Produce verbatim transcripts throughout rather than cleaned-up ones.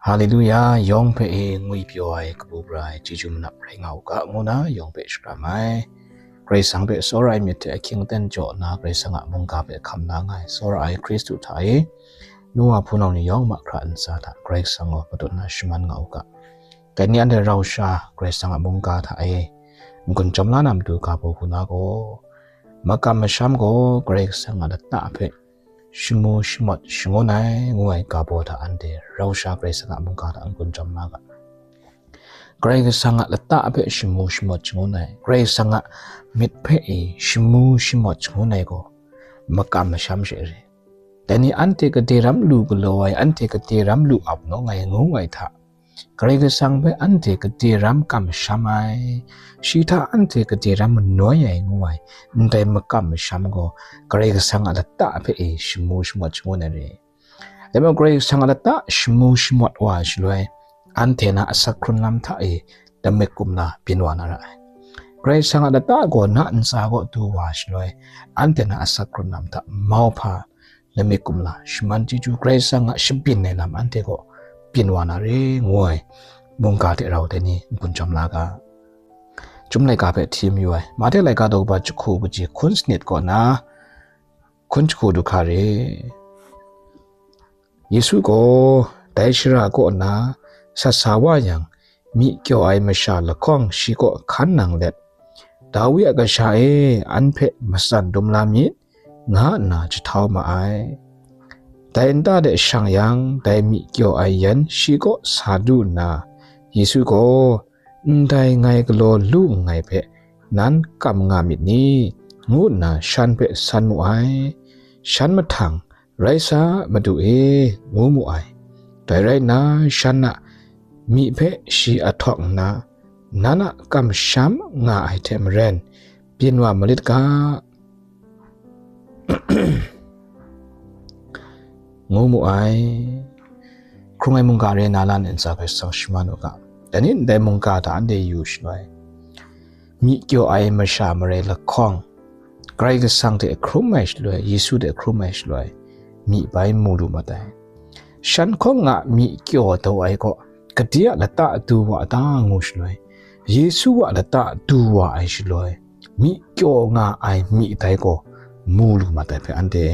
Haleluya, yawng hpe e ngwi pyaw ai kabu gara ai chyeju manap rai nga u ga, ngu na yawng hpe shakram ai. Karai Kasang hpe tsawra ai myit hte ahkying aten jaw nna, Karai Kasang a mungga hpe hkam na nga ai tsawra ai Hkristu hta e, nu wa hpunau ni yawng mahkra ntsa hta Karai Kasang gaw patut na shaman nga u ga. Dai ni anhte rau sha Karai Kasang a mungga hta e n-gun chyawm la na matu ga baw hku na gaw, makam masham gaw Karai Kasang a lata hpe shamu shamawt shangun ai ngu ai ga baw hta anhte rau sha Karai Kasang a mungga hta n-gun chyawm la ga. Karai Kasang a lata hpe shamu shamawt shangun ai, Karai Kasang a myit hpe e shamu shamawt shangun ai gaw makam masham she re. Dai ni anhte gade ram lu galaw ai, anhte gade ram lu ap nawng ai ngu ai hta, Karai Kasang hpe anhte gade ram kamsham ai, shi hta anhte gade ram manoi ai ngu ai, ndai makam masham gaw Karai Kasang a lata hpe e shamu shamawt shangun ai re. Dai majaw Karai Kasang a lata shamu shamawt wa ai shaloi, anhte na asak hkrun lam hta e damik kumla byin wa na ra ai. Karai Kasang a lata gaw na ntsa kaw du wa ai shaloi, anhte na asak hkrun lam hta mauhpa damik kumla shaman chyeju Karai Kasang a shabyin ai lam anhte kaw byin wa na re, ngu ai mungga hte rau dai ni n-gun chyawm la ga. Chyum laika hpe hti mayu ai. Mahte laika daw kaba jahku kaji hkun sanit kaw na hkun jahku du hkra re. Yesu gaw dai shara kaw na sat sa wa yang, myi kyaw ai masha lahkawng shi kaw hkan nang let, "Dawi a kasha e, an hpe matsan dum la myit," nga nna jahtau ma ai. Dai nta de shang yang, dai myi kyaw ai yan shi kaw sa du nna, Yesu gaw, "Ndai ngai galaw lu nngai hpe, nan kam nga myit ni?" ngu nna shan hpe san mu ai. Shan mahtang, "Rai sa, Madu e," ngu mu ai. Dai rai nna, shan a myi hpe shi ahtawk nna, "Nan a kamsham nga ai hte maren, byin wa malit ga," ngu mu ai. Hkrung ai mungga re na la ntsa hpe sa shaman u ga. Dai ni ndai mungga hta anhte yu shaloi, myi kyaw ai masha marai lahkawng, Karai Kasang hte hkrum ai shaloi, Yesu hte hkrum ai shaloi, myi bai mu lu mat ai. Shan hkawng a myi kyaw taw ai gaw, gade a lata du wa ta ngu shaloi, Yesu a lata du wa ai shaloi, myi kyaw nga ai myi dai gaw mu lu mat ai hpe anhte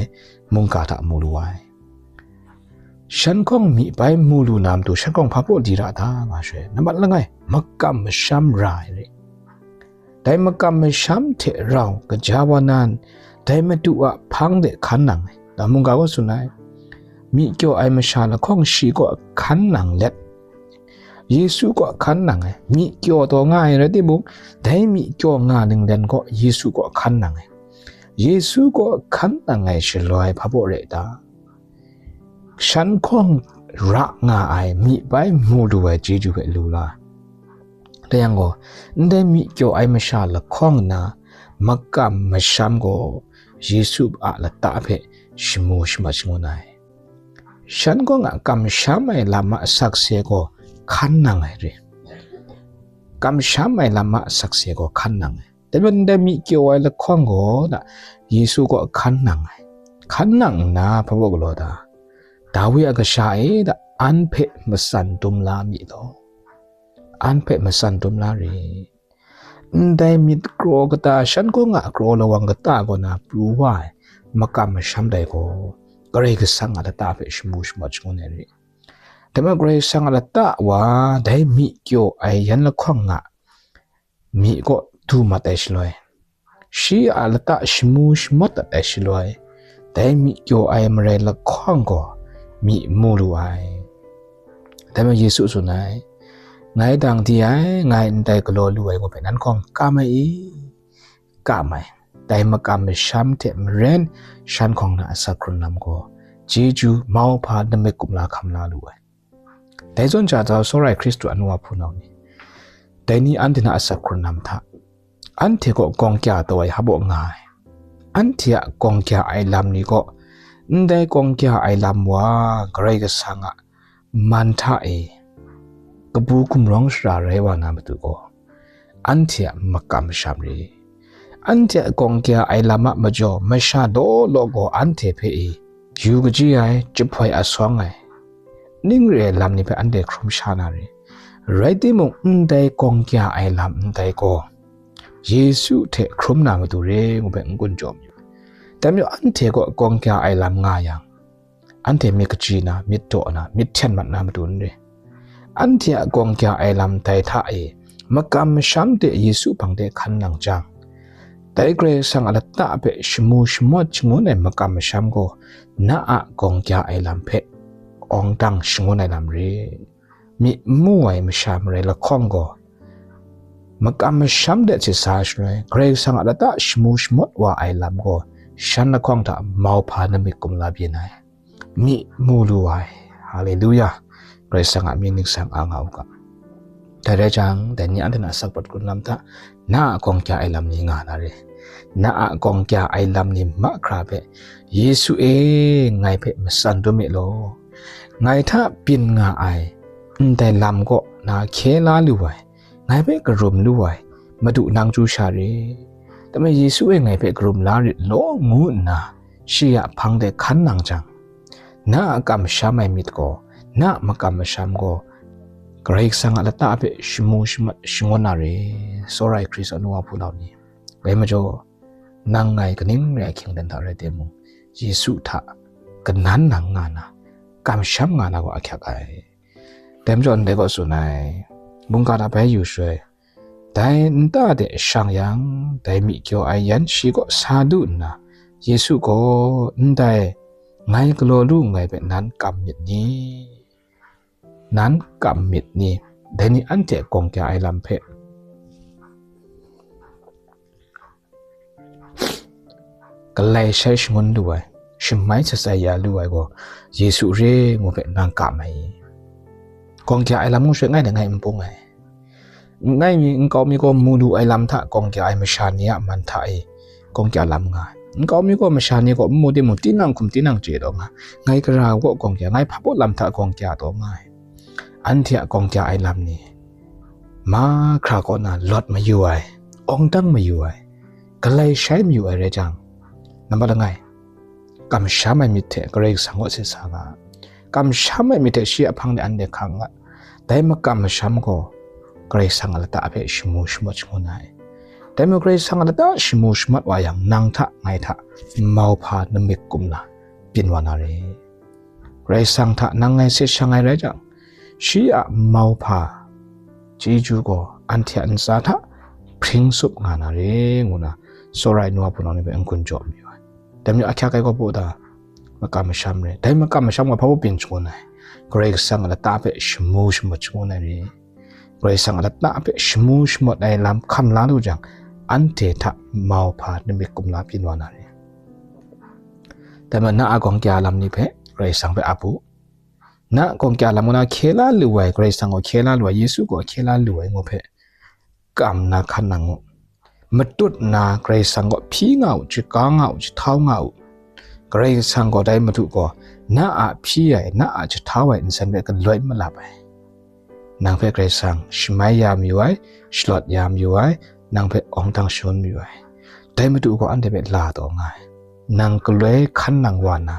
mungga hta mu lu ai. Shan hkawng myi bai mu lu na matu, shan hkawng hpa baw di ra ta nga shaloi, nambat langai, makam masham ra ai re. Dai makam masham hte rau kaja wa nan, dai Madu a hpang de hkan nang ai. Da mungga gaw tsun ai, myi kyaw ai masha lahkawng shi kaw hkan nang let, Yesu kaw hkan nang ai. Myi kyaw taw nga ai rai timung, dai myi kyaw nga ninglen gaw Yesu kaw hkan nang ai. Yesu kaw hkan nang ai shaloi hpa baw re ta? Shan hkawng ra nga ai myi bai mu lu ai chyeju hpe lu la. Dai yang gaw, ndai myi kyaw ai masha lahkawng nna makam masham gaw Yesu a lata hpe shamu shamat shangun ai. Shan hkawng a kamsham ai lam a sakse gaw hkan nang ai re. Kamsham ai lam a sakse gaw hkan nang ai. Dai majaw ndai myi kyaw ai lahkawng gaw, da, Yesu kaw hkan nang ai. Hkan nang nna, hpa baw galaw ta? "Dawi a kasha e, da, an hpe matsan dum la mi law. An hpe matsan dum la re." Ndai myit kraw kata, shan hkawng a kraw lawang kata kaw na pru wa ai makam masham dai gaw, Karai Kasang a lata hpe shamu shamat shangun ai re. Dai majaw Karai Kasang a lata wa dai myi kyaw ai yan lahkawng a myi kaw du mat ai shaloi, shi a lata shamu shamat dat ai shaloi, dai myi kyaw ai marai lahkawng gaw myi mu lu ai. Dai majaw Yesu tsun ai, "Ngai dang di ai, ngai ndai galaw lu ai ngu hpe nan hkawng kam ai i?" Kam ai. Dai makam masham hte maren, shan hkawng na asak hkrun lam gaw chyeju mauhpa damik kumla hkam la lu ai. Dai zawn sha, tsawra ai Hkristu a nu a hpunau ni, dai ni anhte na asak hkrun lam hta, anhte kaw gawng kya taw ai hpa baw nga ai. Anhte a gawng kya ai lam ni gaw, ndai gawng kya ai lam wa Karai Kasang a man hta e kabu gumrawng shara rai wa na matu gaw, anhte a makam masham re. Anhte a gawng kya ai lam a majaw, masha law law gaw anhte hpe e yu kaji ai, jahpoi asawng ai, ning re ai lam ni hpe anhte hkrum sha na re. Rai timung, ndai gawng kya ai lam ndai gaw, Yesu hte hkrum na matu re ngu hpe n-gun jaw mayu. Dai majaw anhte gaw gawng kya ai lam nga yang, anhte myit kaji na, myit daw na, myit hten mat na matu n re. Anhte a gawng kya ai lam dai hta e, makam masham de Yesu hpang de hkan nang jang, dai Karai Kasang a lata hpe shamu shamawt shangun ai makam masham gaw, na a gawng kya ai lam hpe awng dang shangun ai lam re. Myi n mu ai masha marai lahkawng gaw, makam masham de hte sa shaloi, Karai Kasang a lata shamu shamawt wa ai lam gaw, shan lahkawng hta mauhpa namik kumla byin ai. Myi mu lu ai. Haleluya! Karai Kasang a mying ningsang a nga u ga. Dai rai jang, dai ni anhte na sakpawt kungdawn hta, na a gawng kya ai lam ni nga na re. Na a gawng kya ai lam ni mahkra hpe, Yesu e, ngai hpe matsan dum mi law. Ngai hta byin nga ai ndai lam kaw na hkye la lu ai, ngai hpe karum lu ai, Madu nang chyu sha re. Dai majaw Yesu e ngai hpe karum la rit law, ngu nna shi a hpang de hkan nang jang, na a kamsham ai myit gaw, na a makam masham gaw, Karai Kasang a lata hpe shamu shamat shangun na re, tsawra ai Hkristu a nu wa hpunau ni. Dai majaw, nang ngai kaning rai ahkying dan hta rai timung, Yesu hta kanan nang nga na, kamsham nga na gaw ahkyak ai. Dai majaw ndai gaw tsun ai, mungga hta bai yu shaloi, dai nta de shang yang, dai myi kyaw ai yan shi kaw sa du nna, Yesu gaw, "Ndai ngai galaw lu nngai hpe nan kam myit ni? Nan kam myit ni? Dai ni anhte gawng kya ai lam hpe galai shai shangun lu ai, shamai shatsai ya lu ai gaw, Yesu re ngu hpe nang kam ai i? Gawng kya ai lam ngu shaloi ngai de ngai n bung ai. Ngai mi, nkau mi gaw mu lu ai lam hta gawng kya ai masha ni a man hta e gawng kya lam nga ai. Nkau mi gaw masha ni gaw n mu timung, tinang hkum tinang chye taw nga ai. Ngai gara gaw gawng kya, ngai hpa baw lam hta gawng kya taw nga ai. Anhte a gawng kya ai lam ni mahkra kaw na lawt mayu ai, awng dang mayu ai, galai shai mayu ai rai jang, nambat langai, kamsham ai myit hte Karai Kasang kaw se sa nga, kamsham ai myit hte shi a hpang de anhte hkang nga. Dai makam masham gaw Karai Kasang a lata hpe shamu shamat shangun ai. Dai majaw Karai Kasang a lata shamu shamat wa yang, nang hta, ngai hta, mauhpa namik kumla byin wa na re. Karai Kasang hta nang ngai se shang ai rai jang, shi a mauhpa chyeju gaw anhte a ntsa hta hpring tsup nga na re, ngu na tsawra ai nu wa hpunau ni hpe n-gun jaw mayu ai. Dai majaw ahkyak ai gaw, baw da, makam masham re. Dai makam masham gaw hpa baw byin shangun ai? Karai Kasang a lata hpe shamu shamat shangun ai re. Karai Kasang a lata hpe shamu shamat ai lam hkam la lu jang, anhte hta mauhpa namik kumla byin wa na re. Dai majaw na a gawng kya lam ni hpe Karai Kasang hpe ap u. Na a gawng kya lam ngu na hkye la lu ai, Karai Kasang gaw hkye la lu ai, Yesu gaw hkye la lu ai ngu hpe kam na hkan nang u. Matut nna Karai Kasang gaw hpyi nga u, shaga nga u, jahtau nga u. Karai Kasang gaw dai Madu gaw na a hpyi ai, na a jahtau ai nsen hpe galoi n malap ai. Nang hpe Karai Kasang shamai ya mayu ai, shalawt ya mayu ai, nang hpe awng dang shangun mayu ai. Dai Madu gaw anhte hpe la taw nga ai. Nang galoi hkan nang wa na,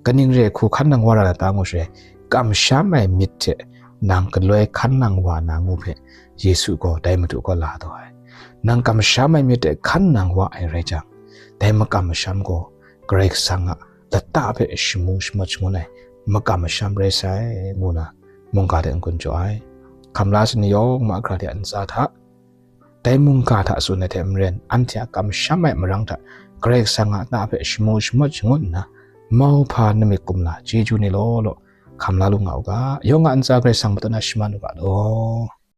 kaning re hku hkan nang wa ra na ta ngu shaloi, kamsham ai myit hte nang galoi hkan nang wa na ngu hpe Yesu gaw dai Madu gaw la taw ai. Nang kamsham ai myit hte hkan nang wa ai rai jang, dai makam masham gaw Karai Kasang a lata hpe shamu shamat shangun ai makam masham rai sai, ngu na mungga hte n-gun jaw ai. Hkam la ai ni yawng mahkra de a ntsa hta, dai mungga hta tsun ai hte maren, anhte a kamsham ai marang hta Karai Kasang a lata hpe shamu shamat shangun nna, mauhpa namik kumla chyeju ni law law hkam la lu nga u ga, yawng a ntsa Karai Kasang matut na shaman u ga law.